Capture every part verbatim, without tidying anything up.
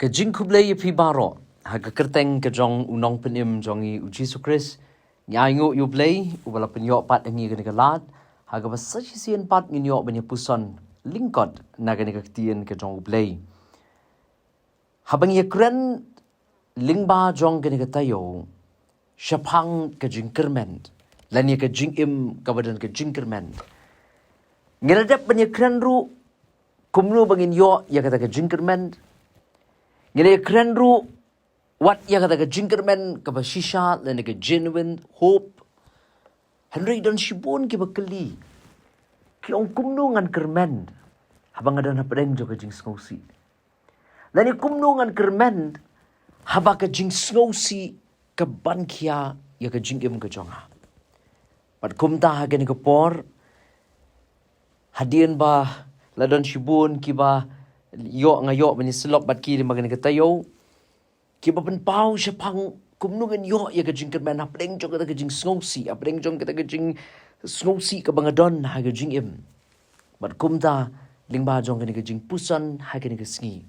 Ka jingkhublei ïa phi baroh ha ka kyrteng ka jong u Nongpynim jong ngi u Jisu Khrist. Ngi ainguh ïa u Blei uba la pynïoh pat ïa ngi kane ka lad ha kaba sa shisien pat ngin ïoh ban ïa puson lyngkot na kane ka ktien ka jong u Blei. Haba ngi ïa kren lyngba jong kane ka taïew shaphang ka jingkyrmen lane ka jingim kaba don ka jingkyrmen, ngi la dep ban ïa kren ruh kumno ba ngin ïoh ïa kata ka jingkyrmen. Ngi la ïa kren ruh wat ïa kata ka jingkyrmen kaba shisha lane ka genuine hope. Hynrei don shibun kiba kylli, ki ong, kumno ngan kyrmen haba nga don hapdeng jong ka jingsngewsih? Lane kumno ngan kyrmen haba ka jingsngewsih ka ban khia ïa ka jingim ka jong nga? Bad kumta ha kane ka por, hadien ba la don shibun kiba ïoh, nga ïoh ban ïa syllok bad ki lyngba kane ka taïew, kiba pynpaw shaphang kumno ngin ïoh ïa ka jingkyrmen hapdeng jong kata ka jingsngewsih, hapdeng jong kata ka jingsngewsih kaba nga don ha ka jingim. Bad kumta lyngba jong kane ka jingpuson ha kane ka sngi,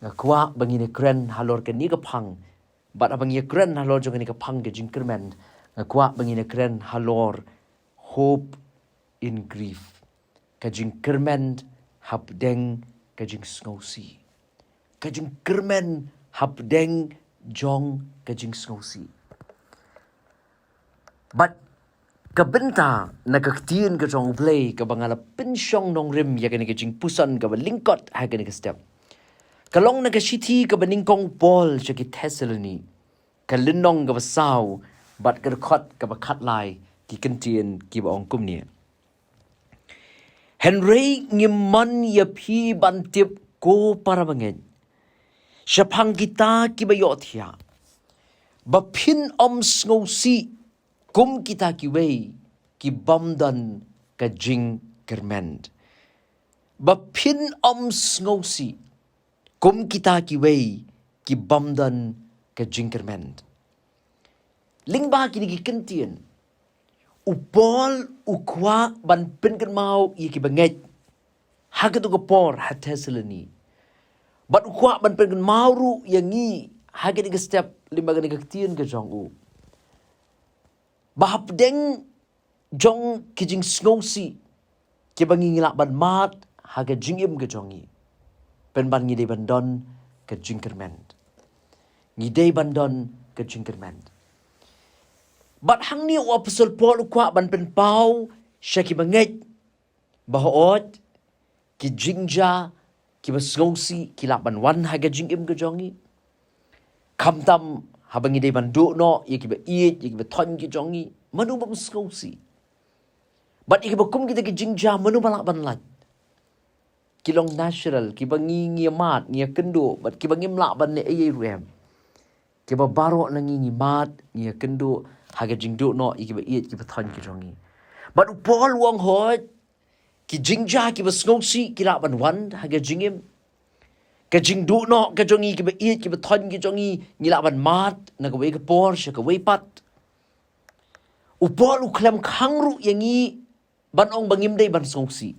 nga kwah ba ngin ïa kren halor kane ka phang. Bad haba ngi ïa kren halor jong kane ka phang ka jingkyrmen, nga kwah ba ngin ïa kren halor hope in grief. Ka jingkyrmen hapdeng ka jingsngewsih. Ka jingkyrmen hapdeng jong ka jingsngewsih. Bad ka bynta na ka ktien ka jong u Blei kaba nga la pynshong nongrim ïa kane ka jingpuson kaba lyngkot ha kane ka step, ka long na ka shithi kaba nyngkong u Paul sha ki Thessaloni, ka lynnong kaba saw, bad ka dkhot kaba khatlai, ki kyntien kiba ong kumne: Hynrei ngim mon ïa phi ban tip, ko para bangeit, shaphang kita kiba ïohthiah, ba phin ym sngewsih kum kita kiwei ki bym don ka jingkyrmen. Ba phin ym sngewsih kum kita kiwei ki bym don ka jingkyrmen. Lyngba kine ki kyntien, u Paul u kwah ban pynkynmaw ïa ki bangeit ha katu ka por ha Thessaloni. Bad u kwah ban pynkynmaw ruh ïa ngi ha kane ka step lyngba kane ka ktien ka jong u, ba hapdeng jong ki jingsngewsih kiba ngi lah ban mad ha ka jingim ka jong ngi, pynban ngi dei ban don ka jingkyrmen. Ngi dei ban don ka jingkyrmen. Bad hangne u Apostol Paul u kwah ban pynpaw sha ki bangeit ba hooid, ki jingjia kiba sngewsih ki lah ban wan ha ka jingim ka jong ngi. Khamtam haba ngi dei ban duh noh ïa kiba ïeit, ïa kiba thoiñ ki jong ngi, mano bym sngewsih? Bad ïa kiba kum kita ki jingjia mano ba lah ban lait? Ki long natural, kiba ngi, ngi ïa mad, ngi ïa kynduh, bad kiba ngim lah ban leh ei ei ruh em. Kiba baroh na ngi ngi mad, ngi ïa kynduh ha ka jingduh noh ïa kiba ïeit, kiba thoiñ ki jong ngi. Bad u Paul u ong hooid, ki jingjia kiba sngewsih ki lah ban wan ha ka jingim. Ka jingduh noh ka jong ngi, kiba ïeit kiba thoiñ ki jong ngi, ngi lah ban mad na kawei ka por sha kawei pat. U Paul u khlem khang ruh ïa ngi ban ong ba ngim dei ban sngewsih.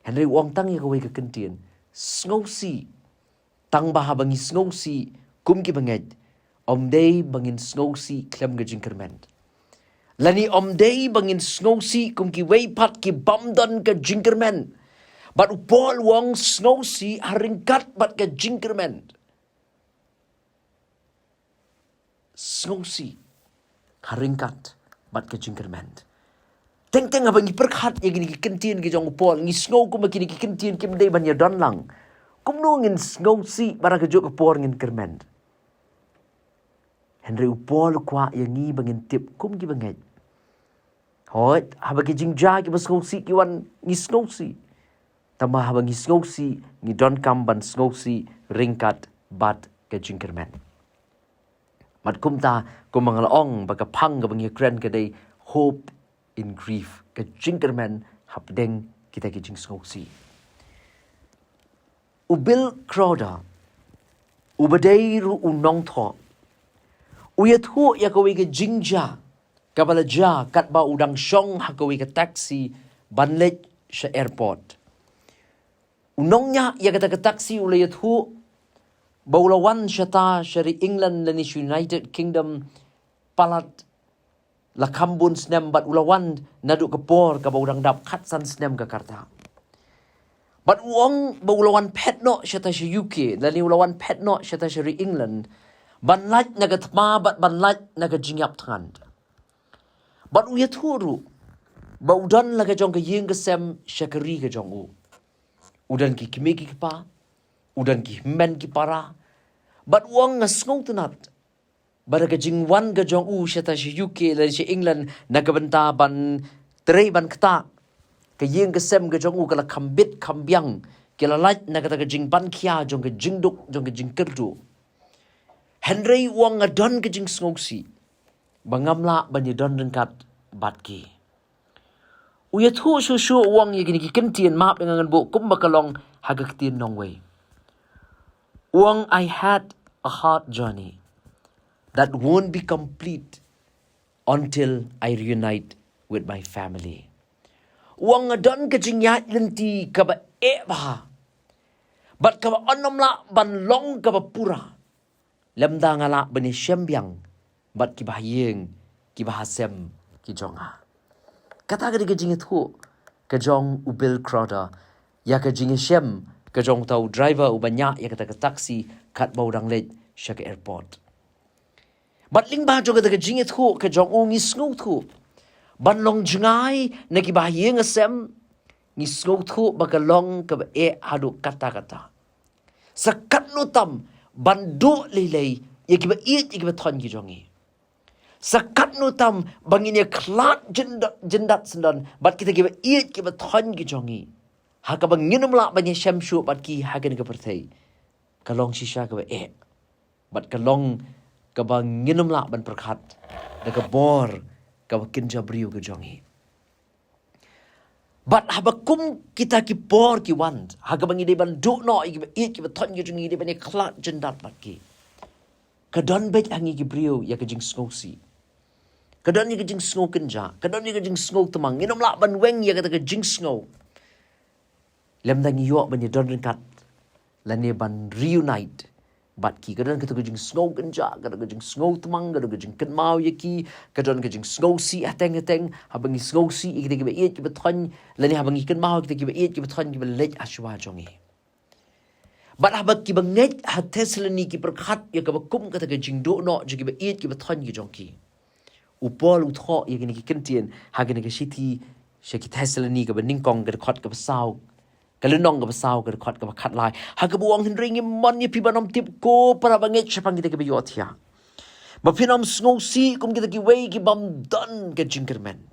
Hynrei u ong tang ïa kawei ka kyntien, sngewsih. Tang ba haba ngi sngewsih kum ki bangeit, ym dei ba ngin sngewsih khlem ka jingkyrmen. Lane ym dei ba ngin sngewsih kum kiwei pat ki bym don ka jingkyrmen. Bad u Paul u ong sngewsih ha ryngkat bad ka jingkyrmen. Sngewsih ha ryngkat bad ka jingkyrmen. Teng teng haba ngi pyrkhat ïa kine ki kyntien ki jong u Paul, ngi sngew kumba kine ki kyntien kim dei ban ïadon lang. Kumno ngin sngewsih ba ha kajuh ka por ngin kyrmen? Hynrei u Paul u kwah ïa ngi ba ngin tip kum ki bangeit. Hooid, haba ki jingjia kiba sngewsih ki wan, ngi sngewsih. Tangba haba ngi sngewsih, ngi donkam ban sngewsih ryngkat bad ka jingkyrmen. Bad kumta, kumba nga la ong, ba ka phang kaba ngi ïa kren ka dei hope in grief, ka jingkyrmen hapdeng kita ki jingsngewsih. U Bill Crowder, uba dei ruh u nongthoh, u ïathuh ïa kawei ka jingjia kaba la jia katba u dang shong ha kawei ka taxi ban leit sha airport. U nongñiah ïa kata ka taxi u la ïathuh ba u la wan shata sha ri England lane sha United Kingdom palat la kham bun snem, bad u la wan naduh ka por kaba u dang dap khatsan snem ka rta. Bad u ong ba u la wan phet noh shata sha U K, lane u la wan phet noh shata sha ri England, ban lait na ka thma bad ban lait na ka jingïap thngan. Bad u ïathuh ruh ba u don la ka jong ka ïing ka sem sha ka ri ka jong u. U don ki kmie ki kpa, u don ki hynmen ki para. Bad u ong, nga sngewtynnat ba da ka jingwan ka jong u shata sha U K lane sha England na ka bynta ban trei ban ktah ka ïing ka sem ka jong u, ka la kham bit kham biang, ki la lait na kata ka jingpynkhia jong ka jingduk jong ka jingkyrduh. Hynrei u ong, nga don ka jingsngewsih ba ngam lah ban ïadon ryngkat bad ki. U ïathuh shuh shuh, u ong ïa kine ki kyntien, map ïa nga ngan buh kumba ka long ha ka ktien nongwei. U ong, "I had a hard journey that won't be complete until I reunite with my family." U ong, nga don ka jingïaid lynti kaba eh bha bad kaba ym lah ban long kaba pura lymda nga lah ban ïashem biang bad ki bahaïing, ki bahasem ki jong nga. Kata ka dei ka jingïathuh ka jong u Bill Crowder ïa ka jingïashem ka jong uta u driver uba ñiah ïa kata ka taxi katba u dang leit sha ka airport. Bad lyngba jong kata ka jingïathuh ka jong u, ngi sngewthuh ban long jngai na ki bahaïing hasem, ngi sngewthuh ba ka long kaba eh haduh katta katta. Sa katno tam ban duh lei lei ïa kiba ïeit ïa kiba thoiñ ki jong ngi. Sa katno tam ba ngin ïakhlad jyndat, jyndat syndon bad kita kiba ïeit kiba thoiñ ki jong ngi, ha kaba ngin ym lah ban ïashem shuh bad ki ha kane ka pyrthei. Ka long shisha kaba eh bad ka long kaba ngin ym lah ban pyrkhat da ka bor kaba kynja briew ka jong ngi. Bad haba kum kita ki por ki wan, ha kaba ngi dei ban duh noh ïa kiba ïeit kiba thoiñ ki jong ngi, dei ban ïakhlad jyndat bad ki, ka don beit ha ngi ki briew ïa ka jingsngewsih. Ka don ïa ka jingsngew kynja, ka don ïa ka jingsngew tmang. Ngin ym lah ban weng ïa kata ka jingsngew lymda ngi ïoh ban ïadon ryngkat lane ban reunite bad ki. Ka don kata ka jingsngew kynja, ka don ka jingsngew tmang, ka don ka jingkynmaw ïa ki, ka don ka jingsngewsih hateng hateng haba ngi sngewsih ïa kita kiba ïeit kiba thoiñ, lane haba ngi kynmaw ïa kita kiba ïeit kiba thoiñ kiba leit hashwa jong ngi. Bad haba kiba ngeit ha Thessaloni ki pyrkhat ïa kaba kum kata ka jingduh noh jong kiba ïeit kiba thoiñ ki jong ki, u Paul u thoh ïa kine ki kyntien ha kane ka shithi sha ki Thessaloni kaba nyngkong, ka dkhot kaba saw, ka lynnong kaba saw, ka dkhot kaba khatlai, ha kaba u ong, hynrei ngi mon ïa phi ban ym tip, ko para bangeit, shaphang kita kiba ïohthiah, ba phin ym sngewsih kum kita kiwei ki bym don ka jingkyrmen.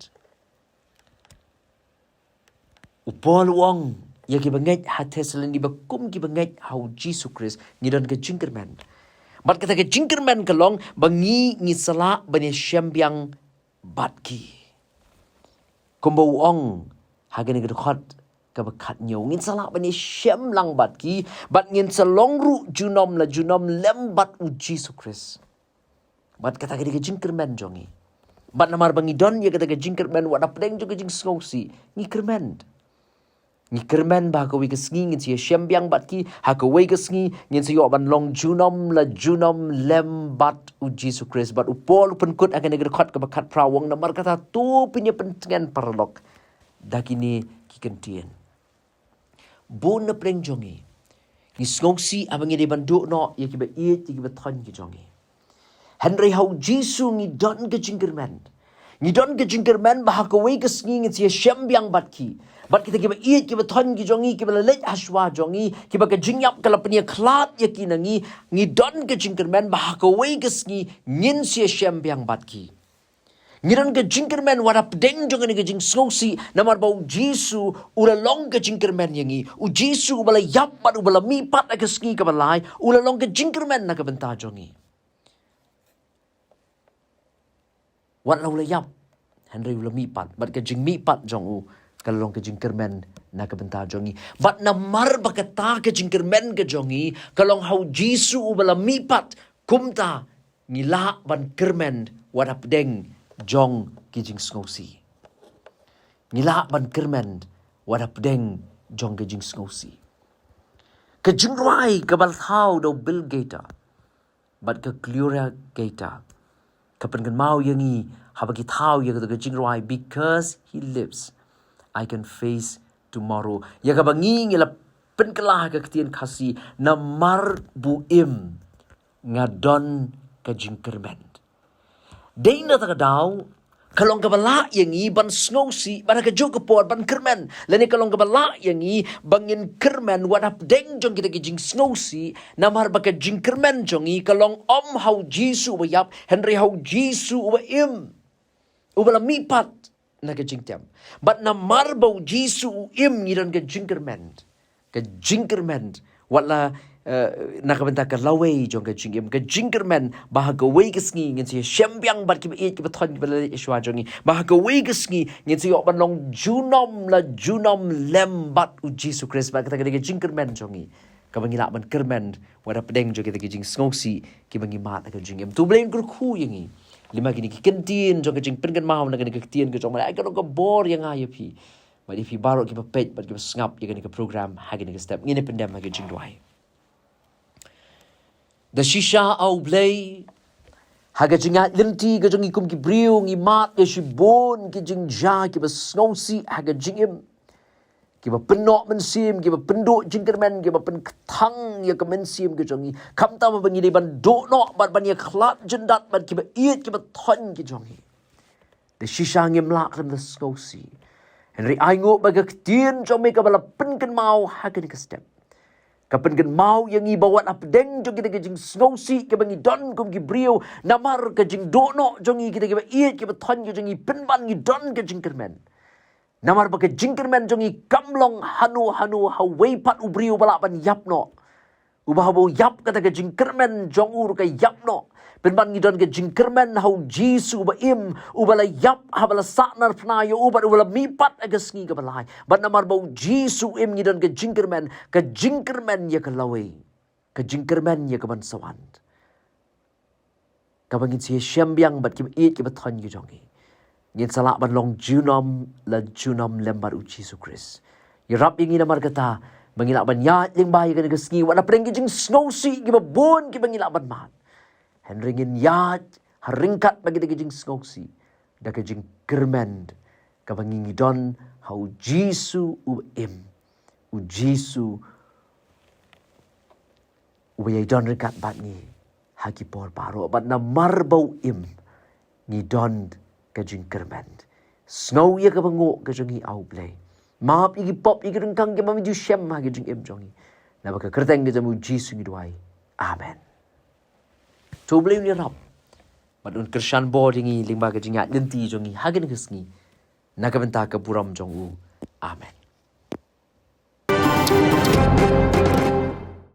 U Paul u ong ïa kiba ngeit ha Thessaloni ba kum kiba ngeit ha u Jisu Khrist, ngi don ka jingkyrmen. Bad kata ka jingkyrmen ka long ba ngi, ngi sa lah ban ïashem biang bad ki. Kumba u ong ha kane ka dkhot kaba khathynñiew, ngin sa lah ban ïashem lang bad ki, bad ngin sa long ruh junom la junom lem bad u Jisu Khrist. Bad kata ka dei ka jingkyrmen jong ngi. Bad namar ba ngi don ïa kata ka jingkyrmen, wat hapdeng jong ka jingsngewsih, ngi kyrmen. Ngi kyrmen ba ha kawei ka sngi ngin sa ïashem biang bad ki, ha kawei ka sngi ngin sa ïoh ban long junom la junom lem bad u Jisu Khrist. Bad u Paul u pynkut ha kane ka dkhot kaba khatphra, u ong, namar kata to phin ïa pyntngen paralok da kine ki kyntien. Bun na pdeng jong ngi, ngi sngewsih haba ngi dei ban duh noh ïa kiba ïeit ïa kiba thoiñ ki jong ngi. Hynrei ha u Jisu ngi don ka jingkyrmen. Ngi don ka jingkyrmen ba ha kawei ka sngi ngin sa ïashem biang bad ki. Bad kita kiba ïeit kiba thoiñ ki jong ngi, kiba la leit hashwa jong ngi, kiba ka jingïap ka la pynïakhlad ïa ki na ngi, ngi don ka jingkyrmen ba ha kawei ka sngi ngin sa ïashem biang bad ki. Ngi don ka jingkyrmen wat hapdeng jong kane ka jingsngewsih, namar ba u Jisu u la long ka jingkyrmen ïa ngi. U Jisu uba la ïap bad uba la mihpat ha ka sngi kaba lai, u la long ka jingkyrmen na ka bynta jong ngi. Wat la u la ïap, hynrei u la mihpat, bad ka jingmihpat jong u ka la long ka jingkyrmen na ka bynta jong ngi. Bad namar ba kata ka jingkyrmen ka jong ngi ka long ha u Jisu uba la mihpat, kumta ngi lah ban kyrmen wat hapdeng jong ki jingsngewsih. Ngi lah ban kyrmen wat hapdeng jong ki jingsngewsih. Ka jingrwai kaba la thaw da u Bill Gaither bad ka Gloria Gaither ka pynkynmaw ïa ngi haba ki thaw ïa kata ka jingrwai, "Because he lives, I can face tomorrow." Ïa kaba ngi ngi la pynkylla ha ka ktien Khasi, "Namar ba u im, nga don ka jingkyrmen." Dei na kata ka daw, ka long kaba lah ïa ngi ban sngewsih, ban ha kajuh ka por ban kyrmen. Lane ka long kaba lah ïa ngi ba ngin kyrmen wat hapdeng jong kita ki jingsngewsih, namar ba ka jingkyrmen jong ngi ka long ym ha u Jisu uba ïap, hynrei ha u Jisu uba im, uba la mihpat na ka jingtem. Bad namar ba u Jisu u im, ngi don ka jingkyrmen. Ka jingkyrmen, wat la, eh, na ka bynta ka lawei jong ka jingim, ka jingkyrmen ba ha kawei ka sngi ngin sa ïashem biang bad kiba ïeit kiba thoiñ kiba la leit shuwa jong ngi. Ba ha kawei ka sngi ngin sa ïoh ban long junom la junom lem bad u Jisu Khrist. Bad kata ka dei ka jingkyrmen jong ngi, kaba ngi lah ban kyrmen wat hapdeng jong kita ki jingsngewsih kiba ngi mad ha ka jingim. To U Blei un kyrkhu ïa ngi lyngba kine ki kyntien jong ka jingpynkynmaw na kane ka ktien ka jong U Blei. Ai ka long ka bor ïa nga ïa phi bad ïa phi baroh kiba peit bad kiba sngap ïa kane ka program ha kane ka step. Ngin ïa pyndem ha ka jingduwai. Da shisha, A U Blei, ha ka jingïaid lynti ka jong ngi kum ki briew, ngi mad ïa shibun ki jingjia kiba sngewsih ha ka jingim, kiba pynnoh mynsiem, kiba pynduh jingkyrmen, kiba pynkthang ïa ka mynsiem ka jong ngi. Khamtam ba ngi dei ban duh noh bad ban ïakhlad jyndat bad kiba ïeit kiba thoiñ ki jong ngi. Da shisha ngim lah khlem da sngewsih. Hynrei ai nguh ba ka ktien jong me kaba la pynkynmaw ha kane ka step ka pynkynmaw ïa ngi ba wat hapdeng jong kita ki jingsngewsih kiba ngi don kum ki briew, namar ka jingduh noh jong ngi, kita kiba ïeit kiba thoiñ ki jong ngi, pynban ngi don ka jingkyrmen. Namar ba ka jingkyrmen jong ngi kam long hano hano ha uwei pat u briew ba lah ban ïap noh. Uba haba u ïap, kata ka jingkyrmen jong u ruh ka ïap noh. Pynban ngi don ka jingkyrmen ha u Jisu uba im, uba la ïap haba la sahnarphna ïa u bad uba la mihpat ha ka sngi kaba lai. Bad namar ba u Jisu u im, ngi don ka jingkyrmen, ka jingkyrmen ïa ka lawei, ka jingkyrmen ïa ka ban sa wan, kaba ngin sa ïashem biang bad kiba ïeit kiba thoiñ ki jong ngi. Ngin sa lah ban long junom la junom lem bad u Jisu Khrist. Ïarap ïa ngi namar kata ba ngi lah ban ïaid lyngba ïa kane ka sngi wat hapdeng ki jingsngewsih kiba bun kiba ngi lah ban mad. Hynrei ngin ïaid ha ryngkat bad kita ki jingsngewsih da ka jingkyrmen kaba ngi ngi don ha u Jisu uba im, u Jisu uba ïai don ryngkat bad ngi ha ki por baroh. Bad namar ba u im, ngi don ka jingkyrmen. Sngew ïa kaba nguh ka jong ngi, A U Blei. Map ïa ki pop, ïa ki ryngkang kiba me ju shem ha ka jingim jong ngi. Naba ka kyrteng ka jong u Jisu ngi duwai. Amen. To U Blei un ïarap bad un kyrshan bor ïa ngi lyngba ka jingïaid lynti jong ngi ha kane ka sngi, na ka bynta ka burom jong u. Amen.